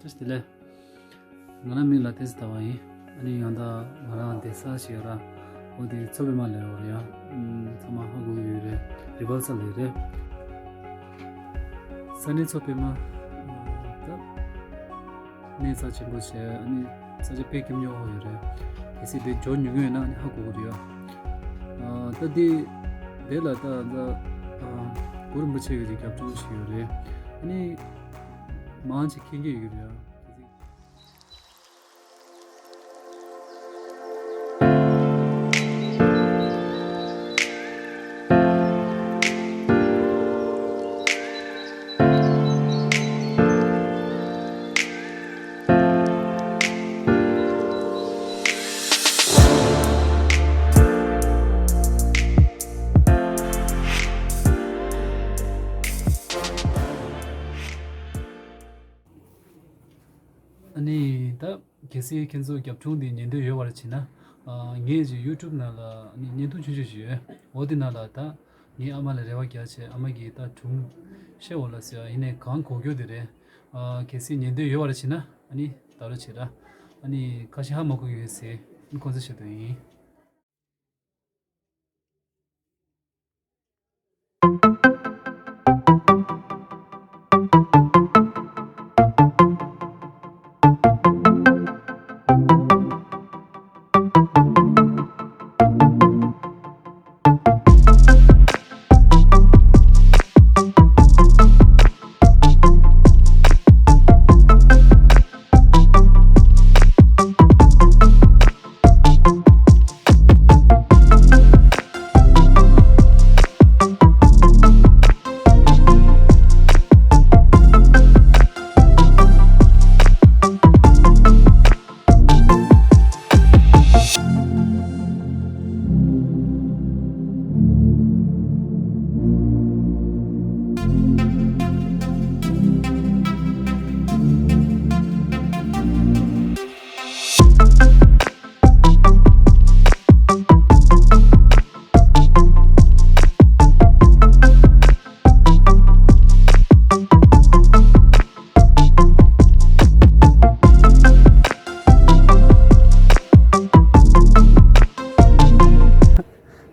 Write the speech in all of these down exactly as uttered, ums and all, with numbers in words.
བཀྲ་ཤིས་བདེ་ལེགས། ང་རང་མིང་ལ་བསྟན་འཛིན་ཟླ་བ་ཡིན། ཨ་ནི་ཡང་ད་ང་རང་བསྡད་ས་ཞིག་ཡོད་ར། འོ་དེ་མཚོ་པདྨ་ལ་ཡོད་རེད་ཡ། ཨམ། ཚང་མ་ཧ་གོ་གི་ཡོད་རེད། རི་པལ་ས་ལ་ཡོད་རེད། ས་གནས་མཚོ་པདྨ། ཨ། ད་གནས་རྩ་ཆེན་པོ་བྱས། ཨ་ནི་ས་ཆ་དཔེ་སྐྱིད་ཉོག་ཡོད་རེད། གལ་སྲིད་དེ་འབྱོར་མྱོང་མྱོང་ཡོད་ན་ཨ་ནི་ཧ་གོ་གི་རེད་ཡ། ཨ། ད་དེ་དེ་ལ་ད་ད། ཨ། གུ་རུ་རིན་པོ་ཆེ་གི་རྒྱབ་ལྗོངས་ཤིག་ཡོད་རེད། ཨ་ནི་མང་ཆེ་མཁྱེན་གྱི་ཡོད་ཀྱི་རེད་ཡ། ཨ་ནི་ད་གལ་སྲིད་ཁྱེད་ཚོ་རྒྱབ་ལྗོངས་འདི་ཉན་འདོད་ཡོད་པར་བྱས་ན། ཨ། ངས་ཀྱི་ཡུ་ཊུབ་ནང་ལ་ཨ་ནི་བརྙན་ཐུང་ཆུང་ཆུང་ཞིག་ཡོད། འོ་དེ་ནང་ལ་ད་ངའི་ཨ་མ་ལ་རེ་བ་རྒྱག་བྱས། ཨ་མ་གིས་ད་སྒྲུང་བཤད་འོ་ལ་ཟེར་བ་ཡིན་ནའི་གང་གོ་རྒྱུ་དེ་རེད། ཨ། གལ་སྲིད་ཉན་འདོད་ཡོད་པར་བྱས་ན་ཨ་ནི་ད་རོགས་བྱེད་ར། ཨ་ནི་ཁ་ཤས་ཧ་མ་གོ་གི་ཡོད་ཟེར། ཨ་ནི་ཁོང་ཚོ་བཤད་དོན་ཡིན།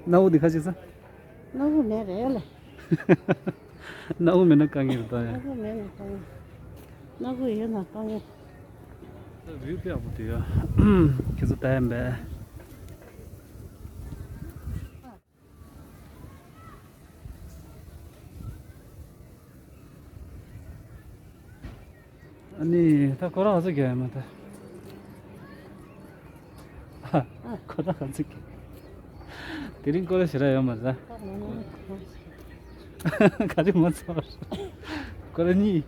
སྣ་བུག་འདི་ཁ་ཅིག་ས། སྣ་བུག་མེད་རེད་ལ། སྣ་བུག་མེད་ན་དཀའ་ངལ་རེད་ད་ཡ། སྣ་བུག་མེད་ན་དཀའ་ངལ། སྣ་བུག་ཡོད་ན་དཀའ་ངལ། ད་བིའུ་དཔེ་ཡག་པོ་འདུག་ཡ། ཁྱེད་ཚོ་ལྟ་ཡ་མེད། ཨ་ནི་ད་སྐོར་ར་ག་ཚོད་རྒྱག་ཡོད་མ་ད། ཨ། སྐོར་ར་ག་ཚོད་རྒྱག་དེ་རིང་སྐོར་ར་ཞེ་དྲག་ཡོད་མ་རེད་ད། ག་རེ་མ་ཚོར། སྐོར་ར་གཉིས།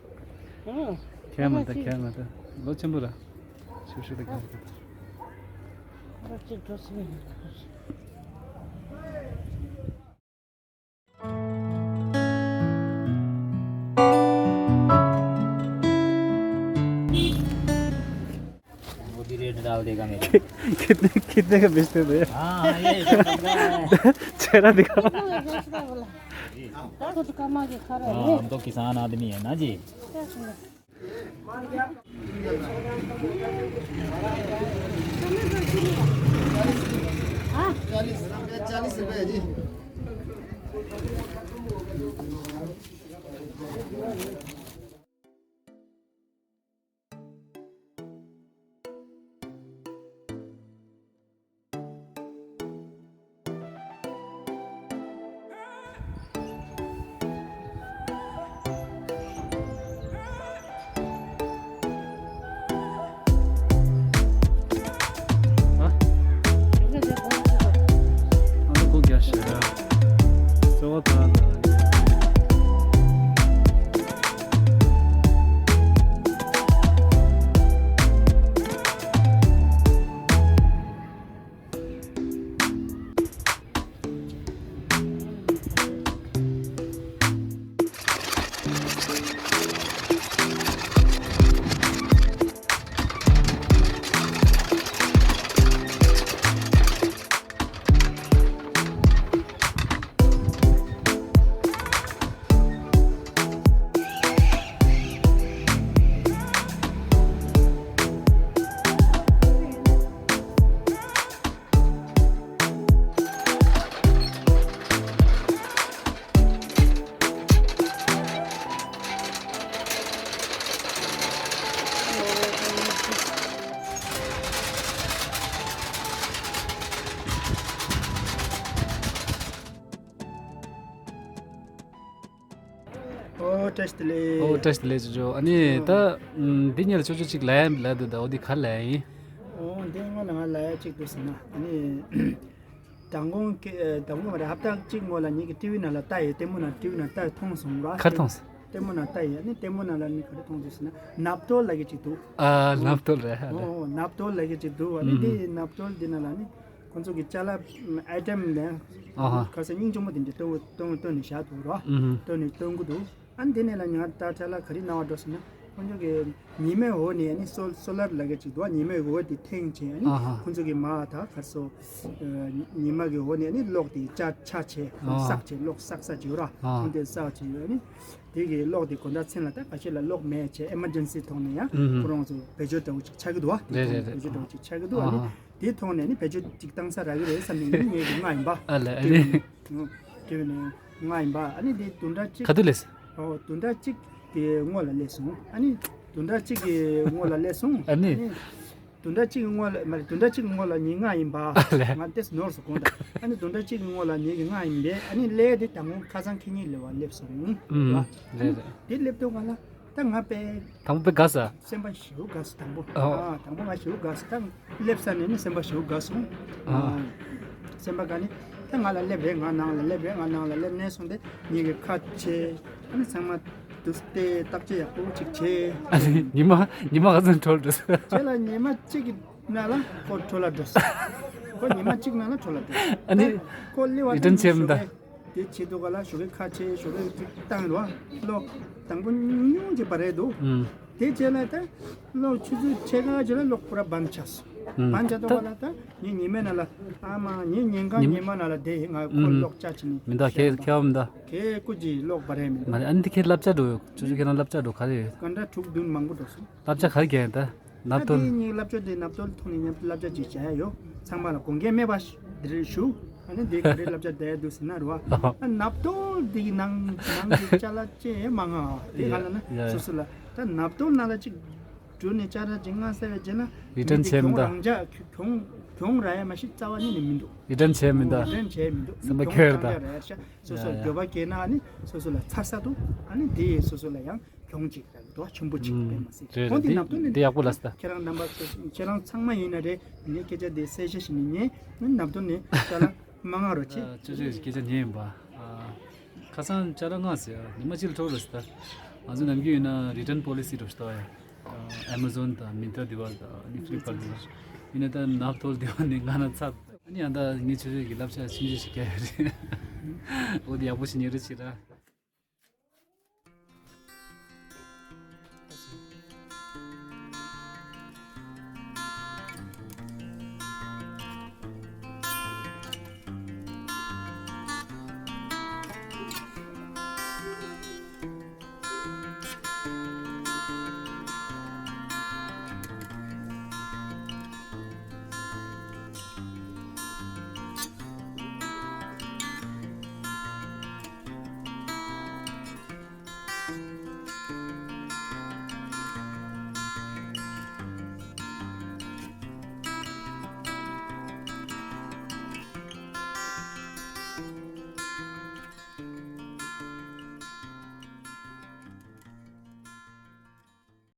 ཨ། ཁྱད་མ་ད་ཁྱད་མ་ད། ལོ་ཆེན་པོ་ར། ཤུ་ཤུ་ད་ག་རེ་ད། ཁོ་ར་གཅིག་འགྲོ་སྲིད། वो भी रेट डाल देगा मेरे। कितने, कितने का बेचते थे? हाँ, हाँ, ये सब बंदा है। चेहरा दिखाओ। हाँ, हम तो किसान आदमी है ना जी। चालीस रुपये, चालीस रुपये जी। བཀྲ་ཤིས་བདེ་ལེགས། ཨོ་བཀྲ་ཤིས་བདེ་ལེགས་ཅོ་ཅོ། ཨ་ནི་ད་འདི་གཉིས་ལ་ཅོ་ཅོ་གཅིག་ལབ་ཡ་ལབ་འདུག་ད་འོ་འདི་ག་ལབ་ཡ་ཡིན། ཨོ་འདི་སྔོན་ལ་ང་ལབ་ཡ་གཅིག་འདུག་ཟེར་ན། ཨ་ནི་མདང་དགོང་གི་ཨ་མདང་དགོང་མ་རེད། ཧབ་ཏ་གཅིག་སྔོན་ལ་ངེད་ཀྱི་ཊི་ཝི་ནང་ལ་ལྟ་ཡི། ལྟད་མོ་ནང་ཊི་ཝི་ནང་ལྟ་མཐོང་སོང་ར། ག་རེ་མཐོང་སོང་། ལྟད་མོ་ནང་ལྟ་ཡི། ཨ་ནི་ལྟད་མོ་ནང་ལ་ནི་ག་རེ་མཐོང་འདུག་ཟེར་ན་ནབ་ཏོལ་ལབ་ཡ་གཅིག་འདུག་ཨ་ནབ་ཏོལ་རེད་ཧ་ལས། ཨོ་ནབ་ཏོལ་ལབ་ཡ་གཅིག་འདུག་ཨ་ནི་ཨུ་ཧུ། དེ་ནབ་ཏོལ་འདི་ནང་ལ་ནི་ཁོང་ཚོ་གི་ཅ་ལག་ཨའི་ཊེམ་ལས་ཨ་ཧ། ཁ་སང་སྙིང་རྗེ་མོ་དེ་འདྲ་སྟོན་སྟོན་སྟོན་ནས་བཞག་འདུག་ར། ཨུ་ཧུ། སྟོན་ནས་སྟོན་གི་འདུག་ཨ་ནི་དེ་ནས་ལ་ང་ད་ཆ་ལ་ག་རེ་སྣང་བ་འགྲོ་ཟེར་ན། ཁོང་ཚོ་གི་ཉི་མའི་འོག་ནས་ནི་སོ་སོ་ལར་ལབ་ཡ་གཅིག་འདུག་ཉི་མའི་འོག་དེ་འཐེན་བྱས་ནི་ཨ་ཧ། ཁོང་ཚོ་གི་མ་ད་ག་སོ་ཉི་མ་གི་འོག་ནས་ནི་གློག་དེ་ཆ་ཆ་བྱས་ཨ་ཧ། བསགས་བྱས་གློག་བསགས་བསགས་བྱས་ར། ཨ་ཧ། ཁོང་དེ་བསགས་བྱས་ནི་དེ་གི་གློག་དེ་དགོང་དག་མཚན་ལ་ད་ཁ་ཤས་ལ་གློག་མེད་བྱས་ཨེ་མར་ཇེན་སི་ཐོག་ནས་ཡང་ཨུ་ཧུ། ཁོ་རང་ཚོ་བེད་སྤྱོད་འདྲ་བོ་ཅིག་ཆགས་ཀྱི་འདུག་བ། དེ་རེད་ཐོག་ནས་རེད་བེད་སྤྱོད་འདྲ་བོ་ཅིག་ཆགས་ཀྱི་འདུག་ཨ་ནི་ཨ་ཧ། དེ་ཐོག་ནས་ནི་བེད་སྤྱོད་ཅིག་བཏང་ས་རག་གི་རེད་བསམ་ནས་ནི་ངའི་གི་ལྔ་ཡིན་པ། ཨ་ལས་ཨ་དེ་ནི། དེ་བས་ནི་ལྔ་ཡིན་པ། ཨ་ནི་དེ་བདུན་ཕྲག་གཅིག་ག་དུས་ལས། ཨོ་བདུན་ཕྲག་གཅིག་གི་སྔོན་ལ་སླེབས་སོང་། ཨ་ནི་བདུན་ཕྲག་གཅིག་གི་སྔོན་ལ་སླེབས་སོང་། ཨ་ནི། ཨ་ནི་བདུན་ཕྲག་གཅིག་གི་སྔོན་ལ་མ་རེད། བདུན་ཕྲག་གཅིག་གི་སྔོན་ལ་ཉིན་ལྔ་ཡིན་པ། ཨ་ལས། ང་ཏེས་ནོར་སོང་དགོངས་དག་ཨ་ནི་བདུན་ཕྲག་གཅིག་གི་སྔོན་ལ་ཉིན་གྱི་ལྔ་ཡིན་པས། ཨ་ནི་སླེབས་དེ་དང་པོ་ཁ་སང་ཁེ་ཉིན་ལེ་བ་སླེབས་སོང་། ཨུམ། རེད་རེད། དེ་སླེབས་དུས་ག་ལ་ད་ང་པས། དང་པོ་དཔེ་དགའ་ས། སེམས་པ་ཞེ་པོ་དགའ་སོང་དང་པོ། ཨོ། ཨ་དང་པོ་ང་ཞེ་པོ་དགའ་སོང་། ད་སླེབས་ས་ནས་ནི་སེམས་པ་ཞེ་པོ་དགའ་སོང་། ཨ། ཨ། སེམས་པ་དགའ་ནི། ད་ང་ལ་སླེབས་རེད། ང་ནང་ལ་སླེབས་རེད། ང་ནང་ལ་སླེབས་ནས་སོང་སྟེ་ངེད་ཀྱི་ཁ་ཕྱེ། ཨ་ནི་ཚང་མ་དུས་ཏེ་བརྟག་དཔྱད་ཡག་པོ་ཅིག་བྱས། ཨ་ནི་ཉི་མ་ཉི་མ་ག་ཚོད་འགྲོ་འགྲོ་སོང་། ཁྱེད་ལ་ཉི་མ་གཅིག་གི་ནང་ལ་ཁོ་འཕྲོ་བརླག་འགྲོ་སོང་། ཁོ་ཉི་མ་གཅིག་ནང་ལ་འཕྲོ་བརླག་འགྲོ་སོང་། ཨ་ནི་ད་ཁོ་སླེབས་པ་རི་ཊན་ཆེ་མི་ད། དེ་བྱེད་དུས་ག་ལ་ཞོགས་ཀས་ཁ་ཕྱེ་ཞོགས་ཀས་ཅིག་བཏང་རོགས། གློག་དང་པོ་ཉུང་ཉུང་ཅིག་བར་རེད་འདུག་ཨུམ། དེ་རྗེས་ལ་ད་གློག་ཆུ་ཚོད་ཕྱེད་ཀ་རྗེས་ལ་གློག་པུ་ར་བན་ཆགས་སོང་། ཨུམ། བན་ཆགས་དུས་ད་ག་ལ་ད་ངས་ཉི་མའི་ནང་ལ་ཨ་མ་ངས་ཉིན་གང་ཉི་ཉི་མ་ནང་ལ་བསྡད་ཡིན། ང་ཁོ་ཨུམ། གློག་ཆ་ཕྱིན་ནས་མི་འདུག་ཁྱེད་ཁྱེད་བ་མི་འདུག་ཁྱེད་སྐུ་ཅི་གློག་བར་རེད་མི་འདུག་མ་རེད། ཨ་ནི་དེ་ཁྱེད་བསླབ་བྱ་འགྲོ་ཆུ་ཚོད་ཁྱེད་རང་བསླབ་བྱ་འགྲོ་ག་རེ་ཡོད། ག་འདྲ་དྲུག་བདུན་མང་པོ་འགྲོ་སོང་། བསླབ་བྱ་ག་རེ་རྒྱག་ཡིན་ད། ནབ་ད་ཏོལ། དེ་གཉིས་བསླབ་བྱ་དེ་ནབ་ཏོལ་ཐོག་ནས་མཉམ་དུ་བསླབ་བྱ་ཅིག་བྱ་ཡ་ཡོད། ཚང་མ་ལ་དགོངས་འགལ་མེད་པ་ཞིག་འདིར་ཞུ། ཨ་ནི་འདི་ག་རེ་བསླབ་བྱ་བསྡད་འདུག་ཟེར་ན་རེད་བ། ཨ་ནབ་ཏོལ་འདི་གི་ནང་ནང་གི་ཅ་ལག་ཅེས་མ་ང་བ་དེ་ག་ལ་ན་ཡ་ཡ། སོ་སོ་ལ་ད་ནབ་ཏོལ་ནང་ལ་ཅིག་འགྲོ་ནས་ཅ་ལག་ཅིག་མངགས་ཟེར་བའི་རྗེས་ལ་རི་ཊན་ནི་དེ་བྱས་མི་གྱོང་འདུག་རང་འཇགས་གྱོང་གྱོང་རག་ཡ་མ་ཤི་རྩ་བ་ཉིད་ནས་མི་འདུག་རི་ཊན་བྱས་མི་འདུག་རི་ཊན་བྱས་མི་འདུག་སེམས་པ་གྱོང་ཁེར་རང་འདུག་འཇགས་རག་ཡ་ཤ་སོ་སོ་ཡ་ཡ། འགྱོད་པ་སྐྱེས་ན་ཨ་ནི་སོ་སོ་ལ་ཚར་ས་འདུག་ཨ་ནི་དེ་སོ་སོ་ལ་ཡང་གྱོང་ཅིག་རག་འདུག་ཆེན་པོ་ཅིག་ཨུམ། དཔེ་མ་སྲིད། རེད་ཁོང་རེད། དེ་འདི་ནབ་ཏོ་ནི་འདི་ཡག་པོ་ལབ་སོང་ད། ཁྱེད་རང་རྣམ་པ་ཚོ་ཁྱེད་རང་ཚང་མ་ཡིན་ན་རེད། ངས་སྐད་ཆ་འདི་གསལ་བཤད་ཞུ་ནི་ངས་ནབ་ཏོ་ནི་ཅ་ལག་མ་མངགས་རོགས་བྱེད། ཨ་ཅོ་ཅོ་སྐད་ཆ་ཉན་ཡིན་པ། ཨ་ཁ་སང་ཅ་ལག་མངགས་ཟེར་ཉི་མ་གཅིག་ལ་འཕྲོ་རེད་ཟེར་ད། ང་ཚོ་ནམ་རྒྱུན་ཡིན་ན་རི་ཊན་པོ་ལི་སི་འགྲོ་ཞིག་ད་ཡ། ཨ་ཨེ་མ་ཛོན་དང་མིན་ཏྲ་འདི་བ་དང་ནི་ཕི་ལིབ་ཀར་འདི་བ། ཡིན་ན་ད་ནབ་ཏོལ་འདི་བ་ནི་ང་ན་ཚ། ཨ་ནི་ཡང་ད་ངས་ཆུ་ཚོད་ཀྱི་བསླབ་བྱ་ཆུང་ཆུང་ཞིག་བརྒྱབ་ཡོད་རེད། འོ་འདི་ཡག་པོ་ཞིག་ཉན་རེ་བྱེད་ར།